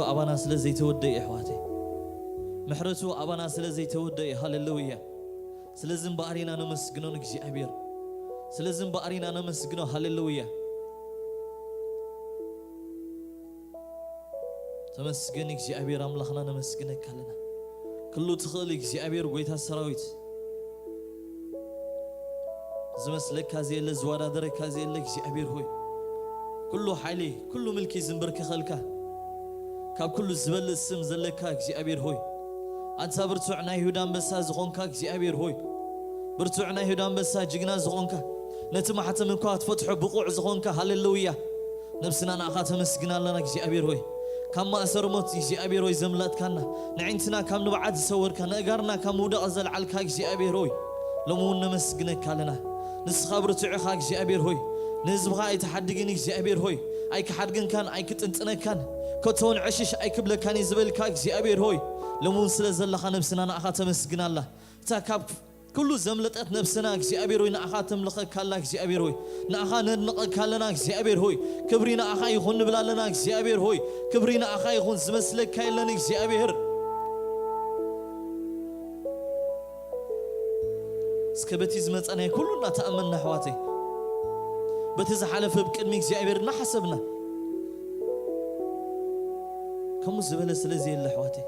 ኣባና ስለ ዘይተወደአ፣ ኣሕዋተይ፣ ምሕረቱ ኣባና ስለ ዘይተወደአ፣ ሃሌሉያ። ስለዚ እምበኣር ኢና ነመስግኖ ንእግዚኣብሔር። ስለዚ እምበኣር ኢና ነመስግኖ፣ ሃሌሉያ። ተመስገን እግዚኣብሔር ኣምላኽና፣ ነመስግነካ ኣለና። ኩሉ ትኽእል እግዚኣብሔር፣ ጎይታ ሰራዊት፣ ዝመስለካ ዘየለ፣ ዝወዳደረካ ዘየለ እግዚኣብሔር ሆይ፣ ኩሉ ሓይሊ፣ ኩሉ ምልኪ ዝንበርከኸልካ፣ ካብ ኩሉ ዝበልጽ ስም ዘለካ እግዚኣብሔር ሆይ፣ ኣንታ ብርቱዕ ናይ ይሁዳ ኣንበሳ ዝኾንካ እግዚኣብሔር ሆይ፣ ብርቱዕ ናይ ይሁዳ ኣንበሳ፣ ጅግና ዝኾንካ፣ ነቲ ማሕተም እኳ ትፈትሖ ብቑዕ ዝኾንካ፣ ሃሌሉያ። ነብስና ንኣኻ ተመስግና ኣለና እግዚኣብሔር ሆይ። ካብ ማእሰር ሞት እግዚኣብሔር ሆይ ዘምለጥካና፣ ንዕንትና ካብ ንብዓት ዝሰወርካ፣ ንእጋርና ካብ ምውዳቕ ዘልዓልካ እግዚኣብሔር ሆይ፣ ሎሚ እውን ነመስግነካ ኣለና። ንስኻ ብርቱዕ ኢኻ እግዚኣብሔር ሆይ፣ ንህዝብኻ ኣይትሓድግን እግዚኣብሔር ሆይ፣ ኣይክሓድግንካን ኣይክጥንጥነካን፣ ከቶ እውን ዕሽሽ ኣይክብለካን እዩ ዝበልካ እግዚኣብሔር ሆይ፣ ሎሚ እውን ስለ ዘለኻ ነብስና ንኣኻ ተመስግና ኣላ። እታ ካብ ኩሉ ዘምለጠት ነብስና እግዚኣብሔር ሆይ፣ ንኣኻ ተምልኸካ ኣላ እግዚኣብሔር ሆይ፣ ንኣኻ ነድንቐካ ኣለና እግዚኣብሔር ሆይ፣ ክብሪ ንኣኻ ይኹን ንብል ኣለና እግዚኣብሔር ሆይ፣ ክብሪ ንኣኻ ይኹን፣ ዝመስለካ የለን እግዚኣብሔር። እስከ በቲ ዝመጸናዮ ኩሉ እናተኣመንና ኣሕዋተይ፣ በቲ ዝሓለፈ ብቅድሚ እግዚኣብሔር እናሓሰብና፣ ከምኡ ዝበለ ስለ ዘየለ ኣሕዋተይ፣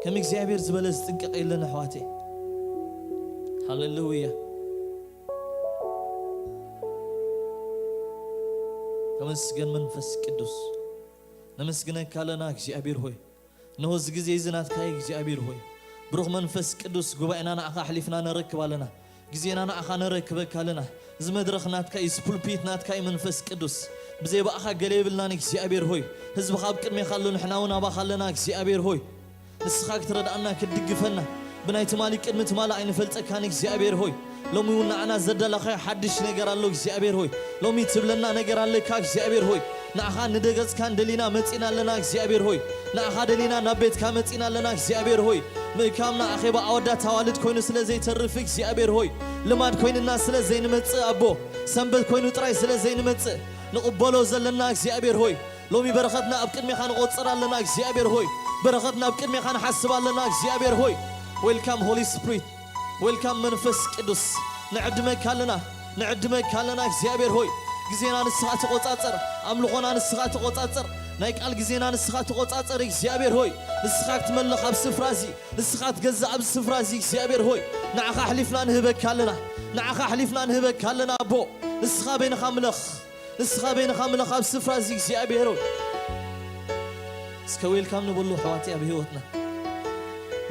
ከም እግዚኣብሔር ዝበለ ዝጥንቀቕ የለን ኣሕዋተይ። ሃሌሉያ። ተመስገን መንፈስ ቅዱስ። ነመስግነካ ኣለና እግዚኣብሔር ሆይ። እነሆ እዚ ግዜ እዚ ናትካ እዩ እግዚኣብሔር ሆይ። ብሩኽ መንፈስ ቅዱስ፣ ጉባኤና ንኣኻ ኣሕሊፍና ነረክብ ኣለና። ግዜና ንኣኻ ነረክበካ ኣለና። እዚ መድረኽ ናትካ እዩ፣ እዚ ፑልፒት ናትካ እዩ መንፈስ ቅዱስ። ብዘይ ብኣኻ ገለ የብልናን እግዚኣብሔር ሆይ። ህዝብኻ ኣብ ቅድሜኻ ኣሎ፣ ንሕና እውን ኣባኻ ኣለና እግዚኣብሔር ሆይ። ንስኻ ክትረድኣና ክትድግፈና፣ ብናይ ትማሊ ቅድሚ ትማሊ ኣይንፈልጠካን እግዚኣብሔር ሆይ። ሎሚ እውን ንዓና ዘዳለኻዮ ሓድሽ ነገር ኣሎ እግዚኣብሔር ሆይ። ሎሚ ትብለና ነገር ኣለካ እግዚኣብሔር ሆይ። ንኣኻ ንደገጽካ እንደሊና መጺና ኣለና እግዚኣብሔር ሆይ። ንኣኻ ደሊና ናብ ቤትካ መጺና ኣለና እግዚኣብሔር ሆይ። ምእካምና ኣኼባ ኣወዳት ኣዋልድ ኮይኑ ስለ ዘይተርፍ እግዚኣብሔር ሆይ፣ ልማድ ኮይንና ስለ ዘይንመጽእ ኣቦ፣ ሰንበት ኮይኑ ጥራይ ስለ ዘይንመጽእ ንቕበሎ ዘለና እግዚኣብሔር ሆይ፣ ሎሚ በረኸትና ኣብ ቅድሜኻ ንቖጽር ኣለና እግዚኣብሔር ሆይ። በረኸትና ኣብ ቅድሜኻ ንሓስብ ኣለና እግዚኣብሔር ሆይ። ዌልካም ሆሊ ስፕሪት፣ ዌልካም መንፈስ ቅዱስ። ንዕድመካ ኣለና፣ ንዕድመካ ኣለና እግዚኣብሔር ሆይ። ግዜና ንስኻ ተቖጻጸር፣ ኣምልኾና ንስኻ ተቖጻጸር፣ ናይ ቃል ግዜና ንስኻ ተቖጻጸር እግዚኣብሔር ሆይ። ንስኻ ክትመልኽ ኣብ ስፍራ እዚ፣ ንስኻ ትገዛእ ኣብዚ ስፍራ እዚ እግዚኣብሔር ሆይ። ንዓኻ ኣሕሊፍና ንህበካ ኣለና፣ ንዓኻ ኣሕሊፍና ንህበካ ኣለና ኣቦ። ንስኻ በይንኻ ምለኽ። ንስኻ በይንኻ ምለኽ ኣብ ስፍራ እዚ እግዚኣብሔር ሆይ። እስከ ዌልካም ንበሎ ኣሕዋተይ ኣብ ህይወትና።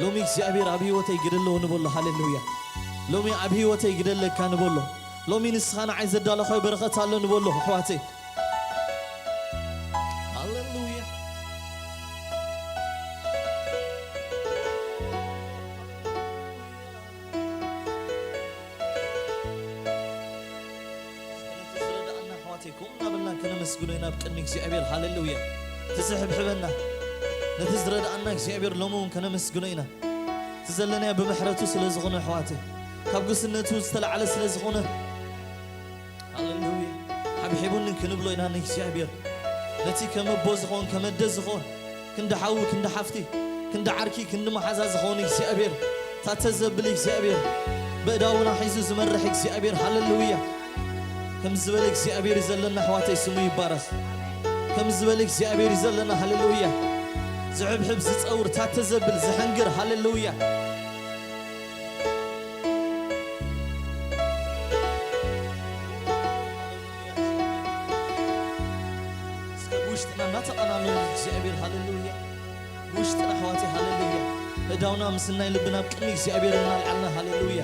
ሎሚ እግዚኣብሔር ኣብ ህይወተይ ግደ ኣለዎ ንበሎ። ሃሌሉያ። ሎሚ ኣብ ህይወተይ ግደ ኣለካ ንበሎ። ሎሚ ንስኻ ንዓይ ዘዳለኻዮ በረኸት ኣሎ ንበሎ ኣሕዋተይ። ሃሌሉያ። ነቲ ዝረድኣና ኣሕዋተይ፣ ከምኡ እናበልና ከነመስግኖ ኢና ኣብ ቅድሚ እግዚኣብሔር። ሃሌሉያ። እቲ ዘሕብሕበና፣ ነቲ ዝረድኣና እግዚኣብሔር ሎሚ እውን ከነመስግኖ ኢና። እቲ ዘለናዮ ብምሕረቱ ስለ ዝኾነ ኣሕዋተይ፣ ካብ ጉስነቱ ዝተላዕለ ስለ ዝኾነ፣ ሃሌሉያ። ሓብሒቡኒ ክንብሎ ኢና ንእግዚኣብሔር። ነቲ ከም ኣቦ ዝኾን፣ ከም ኣደ ዝኾን፣ ክንዲ ሓዊ፣ ክንዲ ሓፍቲ፣ ክንዲ ዓርኪ፣ ክንዲ መሓዛ ዝኾን እግዚኣብሔር፣ ታተ ዘብል እግዚኣብሔር፣ በእዳውና ሒዙ ዝመርሕ እግዚኣብሔር፣ ሃሌሉያ። ከም ዝበለ እግዚኣብሔር እዩ ዘለና፣ ኣሕዋተይ፣ ስሙ ይባረኽ። ከም ዝበለ እግዚኣብሔር እዩ ዘለና፣ ሃሌሉያ። ዝሕብሕብ፣ ዝጸውር፣ ታተ ዘብል፣ ዝሕንግር፣ ሃሌሉያ። እስከ ብውሽጥና እናተቐናነው እግዚኣብሔር፣ ሃሌሉያ። ብውሽጥና ኣሕዋተይ፣ ሃሌሉያ። እዳውና ምስናይ ልብና ኣብ ቅድሚ እግዚኣብሔር እናልዓልና፣ ሃሌሉያ።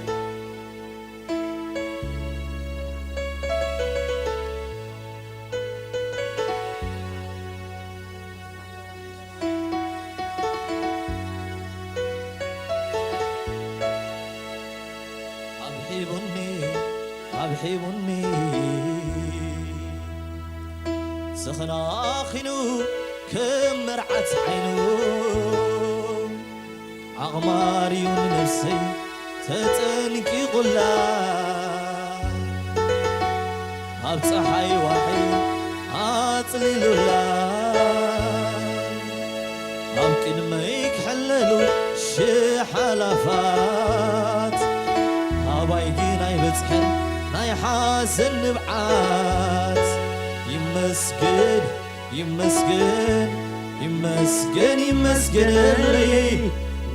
ኣብሒቡኒ፣ ኣብሒቡኒ፣ ሰኸናኺኑ ከም መርዓት ዓይኑ፣ ዓቕማርዩ ንነፍሰይ ተጠንቂቑላ፣ ኣብ ጸሓይ ዋሒ ኣጽሊሉላ። ቅድመይ ክሕለሉ ሽሕ ኣላፋት፣ ኣባይ ግን ኣይበጽሐን ናይ ሓዘን ንብዓት። ይመስገን፣ ይመስገን፣ ይመስገን፣ ይመስገነለይ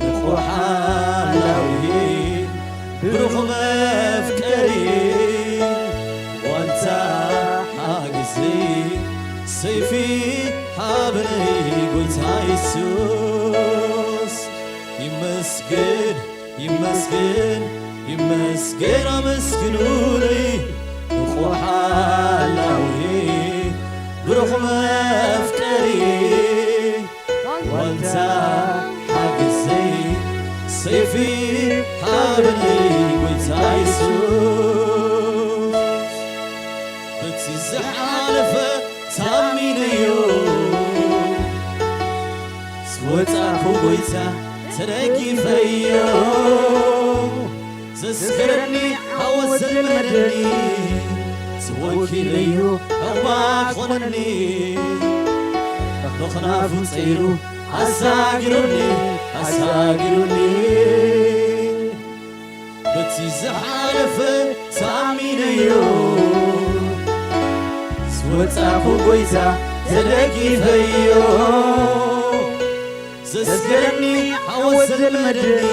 ንቑሕ ኣላውየ፣ ብሩኽ መፍቀሪ ዋልታ ሓገዘይ፣ ሰይፊ ሃበኒ ጎይታ የሱስ። ይመስገን፣ ይመስገን፣ ይመስገን፣ ኣመስግኑለይ ንቑሕ ኣላውየ፣ ብሩኽ መፍቀሪ ዋልታ ሓገዘይ፣ ሰይፊ ሃበኒ ጎይታ የሱስ። በቲ ዝሓለፈ ታሚነዮ፣ ዝወጻኹ ጎይታ ተደጊፈዮ። ዘስገረኒ ዓወት ዘልመደኒ፣ ተወኪለዮ ዕቑባ ክኾነኒ። ብኽናፉ ጸይሩ ኣሳጊሩኒ፣ ኣሳጊሩኒ። በቲ ዝሓለፈ ተኣሚነዮ፣ ዝወጻኹ ጎይታ ተደጊፈዮ። ዘስገረኒ ዓወት ዘልመደኒ፣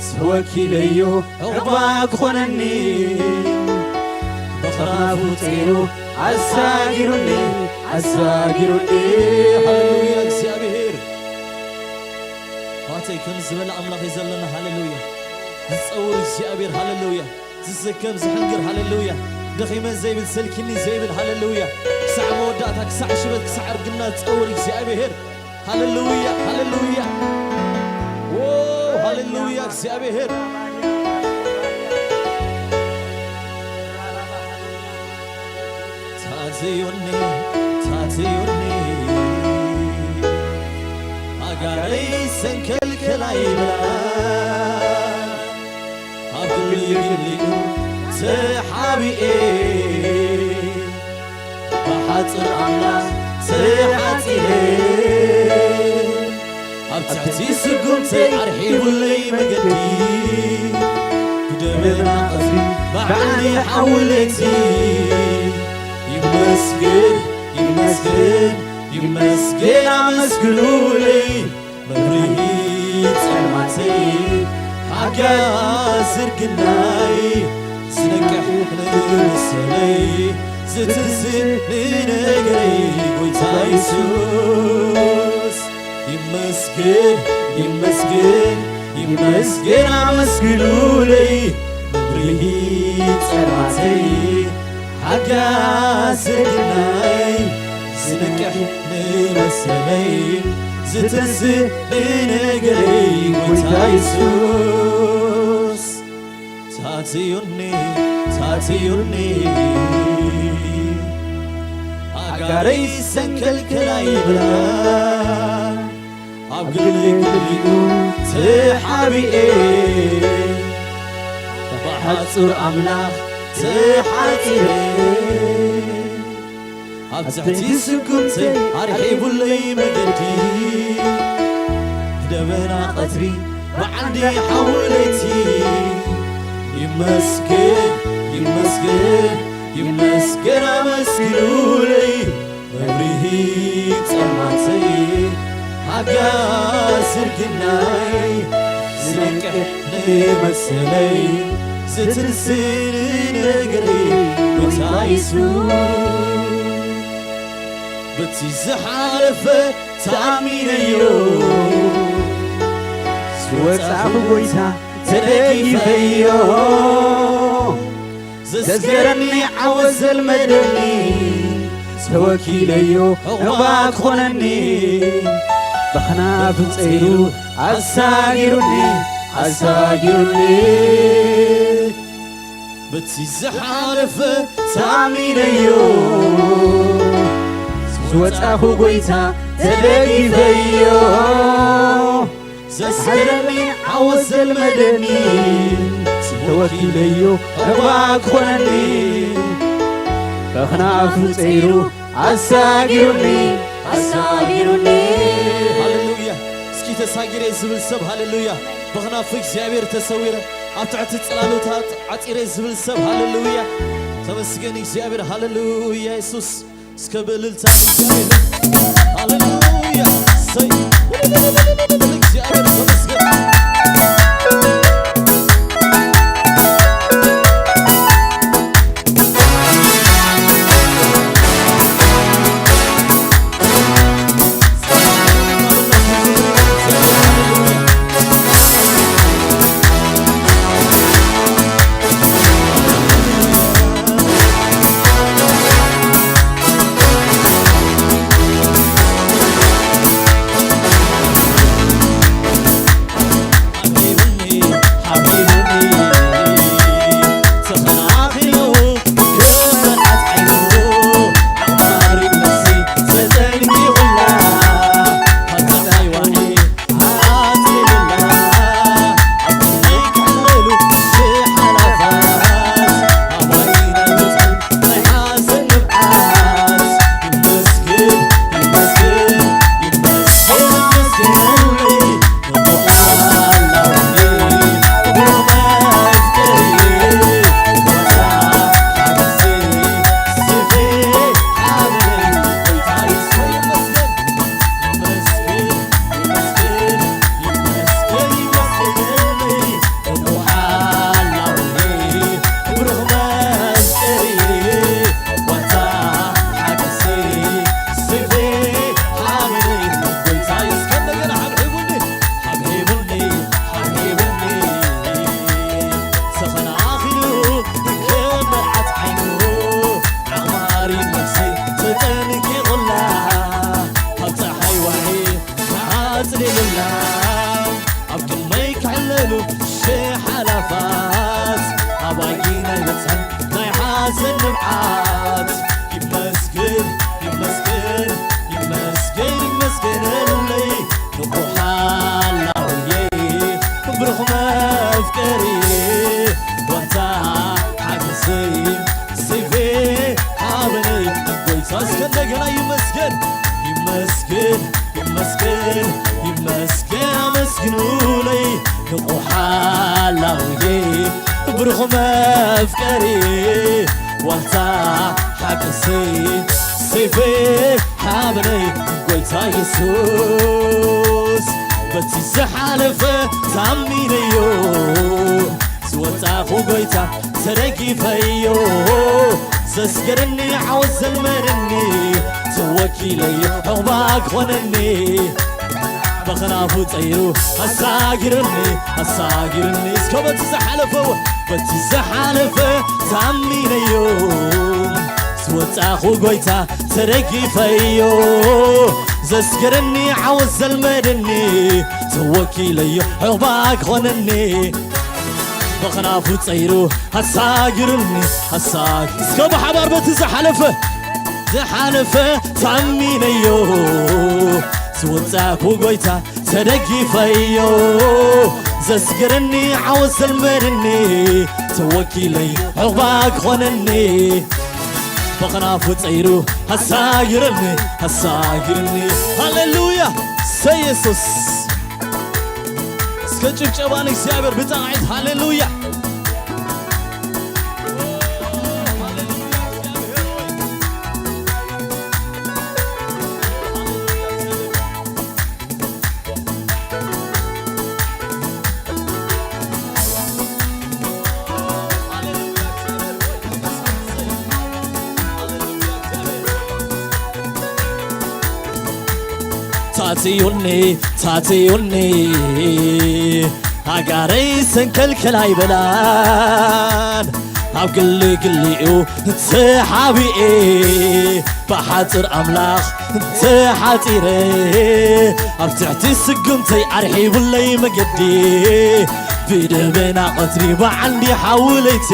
ተወኪለዮ ዕቑባ ክኾነኒ። ብኽናፉ ጸይሩ ኣሳጊሩኒ፣ ኣሳጊሩኒ። ሃሌሉያ እግዚኣብሔር። ኣሕዋተይ፣ ከም ዝበለ ኣምላኽ እዩ ዘለና። ሃሌሉያ። ዝጸውር እግዚኣብሔር። ሃሌሉያ። ዝስከም ዝሕንግር። ሃሌሉያ። ደኺመ ዘይብል፣ ሰልኪኒ ዘይብል። ሃሌሉያ። ክሳዕ መወዳእታ፣ ክሳዕ ሽበት፣ ክሳዕ እርግና ዝጸውር እግዚኣብሔር። ሃሌሉያ፣ ሃሌሉያ። ዎ፣ ሃሌሉያ እግዚኣብሔር። ታትዩኒ፣ ታትዩኒ፣ ኣጋረይ ሰንከልከል ኣይብላ። ኣብ ግልግሊኡ ተሓቢኤ፣ ብሓጽር ኣምላኽ ተሓጺረ፣ ኣብ ትሕቲ ስጉምተይ ኣርሒቡለይ መገዲ፣ ብደበና ቀትሪ ብዓንዲ ሓዊ ለይቲ። ይመስገን፣ ይመስገን፣ ይመስገን፣ ኣመስግኑለይ። መብርሂ ጸልማተይ፣ ሓጋዝ እርግናይ፣ ዝነቅሕ ንመሰለይ፣ ዝትንስእ ንነገረይ ጎይታ የሱስ። ይመስገን፣ ይመስገን፣ ይመስገን፣ ኣመስግኑለይ። መብርሂ ጸልማተይ፣ ሓጋዝ እርግናይ፣ ዝነቅሕ ንመሰለይ፣ ዝትንስእ ንነገረይ ጎይታ የሱስ። ታትዩኒ፣ ታትዩኒ፣ ኣጋረይ ሰንከልከል ኣይብላ። ኣብ ግልግሊኡ ተሓቢኤ፣ ብሓጹር ኣምላኽ ተሓጺረ፣ ኣብ ትሕቲ ስጉምተይ ኣርሒቡለይ መገዲ፣ ብደበና ቀትሪ ብዓንዲ ሓዊ ለይቲ። ይመስገን፣ ይመስገን፣ ይመስገን፣ ኣመስግኑለይ። መብርሂ ጸልማተይ፣ ሓጋዝ እርግናይ፣ ዝነቅሕ ንመሰለይ፣ ዝትንስእ ንነገረይ ጎይታ የሱስ። በቲ ዝሓለፈ ተኣሚነዮ፣ ዝወጻኹ ጎይታ ተደጊፈዮ። ዘስገረኒ ዓወት ዘልመደኒ፣ ተወኪለዮ ዕቑባ ክኾነኒ። ብኽናፉ ጸይሩ ኣሳጊሩኒ፣ ኣሳጊሩኒ። በቲ ዝሓለፈ ተኣሚነዮ፣ ዝወጻኹ ጎይታ ተደጊፈዮ። ዘስገረኒ ዓወት ዘልመደኒ፣ ተወኪለዮ ዕቑባ ክኾነኒ። ብኽናፉ ጸይሩ ኣሳጊሩኒ፣ ኣሳጊሩኒ። ሃሌሉያ። ተሳጊረ ዝብል ሰብ ሃሌሉያ። ብኽናፍ እግዚኣብሔር ተሰዊረ ኣብ ትሕቲ ጽላሎታት ዓጺረ ዝብል ሰብ ሃሌሉያ። ተመስገን እግዚኣብሔር ሃሌሉያ። የሱስ እስከ ብእልልታ እግዚኣብሔር ሃሌሉያ። ሰይ እግዚኣብሔር ተመስገን። ኣጽሊሉና ኣብ ቅድመይ ክሕለሉ ሽሕ ሓላፋት ኣባይ ናይ በጽሐን ናይ ሓዘን ንብዓት። ይመስገን ይመስገን ይመስገን ይመስገነለይ ንቑሕ ሓላውየ ብሩኽ መፍቀሪ ዋንታ ሓገሰይ ሰይፌ ሓበነይ ጎይታ እስከ እንደገና ይመስገን ይመስገን ይመስገን ይመስገን ኣመስግኑለይ ንቑሕ ሓላውየ ብሩኽ መፍቀሪ ዋልታ ሓገሰይ ሰይፌ ሓበነይ ጎይታ የሱስ በቲ ዝሓለፈ ታሚነዮ ዝወጻኹ ጎይታ ተደጊፈዮ ዘስገረኒ ዓወት ዘልመደኒ ተወኪለዮ ዕቑባ ክኾነኒ በኽናፉ ጸይሩ ኣሳጊርኒ ኣሳጊርኒ እስከ በቲ ዝሓለፈ በቲ ዝሓለፈ ታሚነዮ ዝወጻኹ ጎይታ ተደጊፈዮ ዘስገረኒ ዓወት ዘልመደኒ ተወኪለዮ ዕቑባ ክኾነኒ በኽናፉ ጸይሩ ኣሳጊሩኒ ኣሳጊ እስከ ብሓባር በቲ ዝሓለፈ ዝሓለፈ ታሚነዮ ዝወጻኩ ጎይታ ተደጊፈዮ ዘስገረኒ ዓወት ዘልመደኒ ተወኪለይ ዕቑባ ክኾነኒ በኽናፉ ጸይሩ ኣሳጊረኒ ኣሳጊርኒ ሃሌሉያ ሰ የሱስ እስከ ጭብጨባ ንእግዚኣብሔር ብጣዕዒት ሃሌሉያ ታትዩኒ ታትዩኒ ሃጋረይ ሰንከልከል ኣይበላን ኣብ ግሊ ግሊኡ ተሓቢኤ ብሓጽር ኣምላኽ ተሓጺረ ኣብ ትሕቲ ስጉምተይ ኣርሒቡለይ መገዲ ብደበና ቐትሪ ብዓንዲ ሓዊ ለይቲ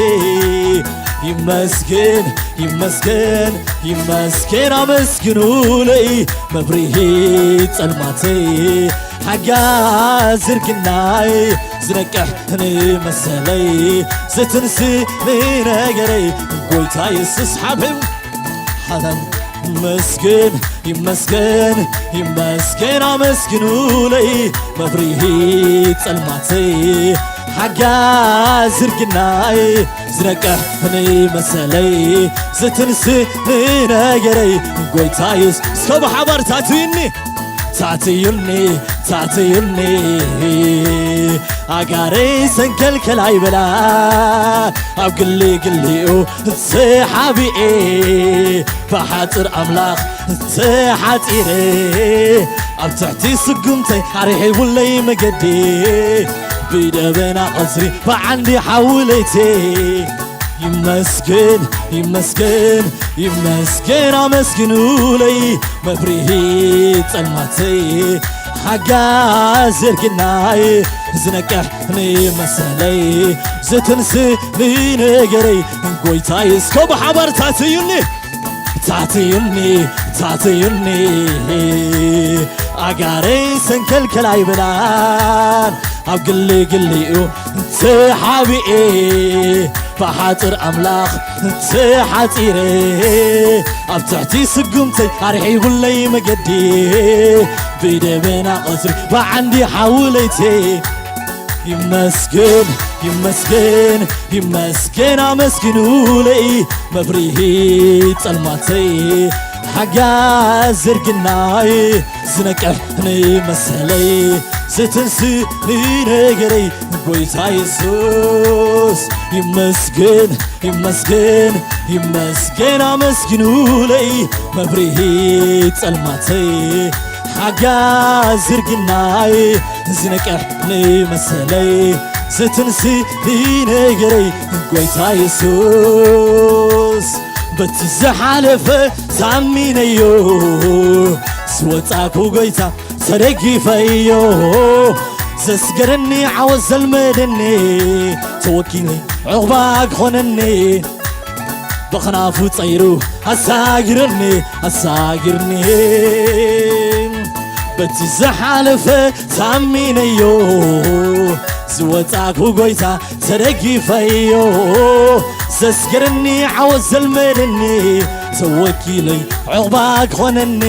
ይመስገን ይመስገን ይመስገን ኣመስግኑለይ መብርሂ ጸልማተይ ሓጋዝ ዝርግናይ ዝነቅሕ ንመሰለይ ዘትንስ ንነገረይ ጎይታ የሱስ ሓብሕብ ሓላል ይመስገን፣ ይመስገን፣ ይመስገን ኣመስግኑለይ። መብርሂ ጸልማተይ፣ ሓጋዚ ዝርግናይ፣ ዝነቅሕ ንመሰለይ፣ ዝትንስ ንነገረይ፣ ጎይታ የሱስ። እስከ ብሓባር ታትዩኒ፣ ታትዩኒ፣ ታትዩኒ። ኣጋረይ ሰንከልከል ኣይበላ፣ ኣብ ግሊ ግሊኡ ተሓቢኤ፣ ብሓጽር ኣምላኽ ተሓጺረ፣ ኣብ ትሕቲ ስጉምተይ ኣርሒቡለይ መገዲ፣ ብደበና ቐጽሪ ብዓንዲ ሓዊ ለይቲ። ይመስገን፣ ይመስገን፣ ይመስገን ኣመስግኑለይ፣ መብርሂ ጸልማተይ፣ ሓጋዚ ዝርግናይ፣ ዝነቅሕ ንመሰለይ፣ ዝትንስ ንነገረይ፣ ጎይታየ። እስከ ብሓባር ታትዩኒ፣ ታትዩኒ፣ ታትዩኒ። ኣጋረይ ሰንከልከል ኣይበላን፣ ኣብ ግሊ ግሊኡ ተሓቢኤ፣ ብሓጽር ኣምላኽ ተሓጺረ፣ ኣብ ትሕቲ ስጉምተይ ኣርሒቡለይ መገዲ፣ ብደበና ቐጽሪ ብዓንዲ ሓዊ ለይቲ። ይመስገን፣ ይመስገን፣ ይመስገን ኣመስግኑለይ፣ መብርሂ ጸልማተይ፣ ሓጋዚ ዝርግናይ፣ ዝነቅሕ ንመሰለይ፣ ዝትንስ ንነገረይ፣ ጎይታ የሱስ። ይመስገን፣ ይመስገን፣ ይመስገን ኣመስግኑለይ፣ መብርሂ ጸልማተይ፣ ሓጋዚ ዝርግናይ፣ ዝነቅሕ ንመሰለይ፣ ዝትንስ ንነገረይ፣ ጎይታ የሱስ። በቲ ዝሓለፈ ታሚነዮ፣ ዝወጻኩ ጎይታ ተደጊፈዮ፣ ዘስገረኒ ዓወት ዘልመደኒ፣ ተወኪለ ዕቑባ ክኾነኒ፣ ብኽናፉ ጸይሩ ኣሳጊርኒ፣ ኣሳጊርኒ። በቲ ዝሓለፈ ታሚነዮ፣ ዝወጻኩ ጎይታ ተደጊፈዮ፣ ዘስገረኒ ዓወት ዘልመደኒ፣ ተወኪለይ ዕቑባ ክኾነኒ፣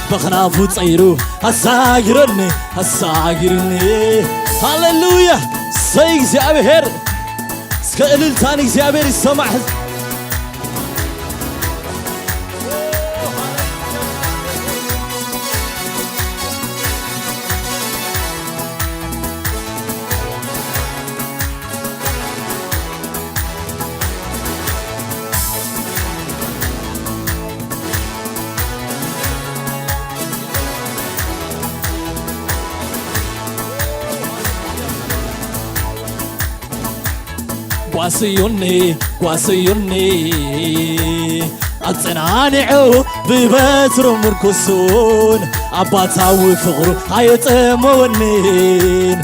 ብኽናፉ ጸይሩ ኣሳጊረኒ፣ ኣሳጊርኒ። ሃሌሉያ! ሰይ እግዚኣብሔር! እስከ እልልታ ንእግዚኣብሔር ይሰማዕ። ጓስዩኒ፣ ጓስዩኒ፣ ኣጸናኒዑ ብበትሩ ምርኩሱን፣ ኣባታዊ ፍቕሩ ኣየጠመወንን።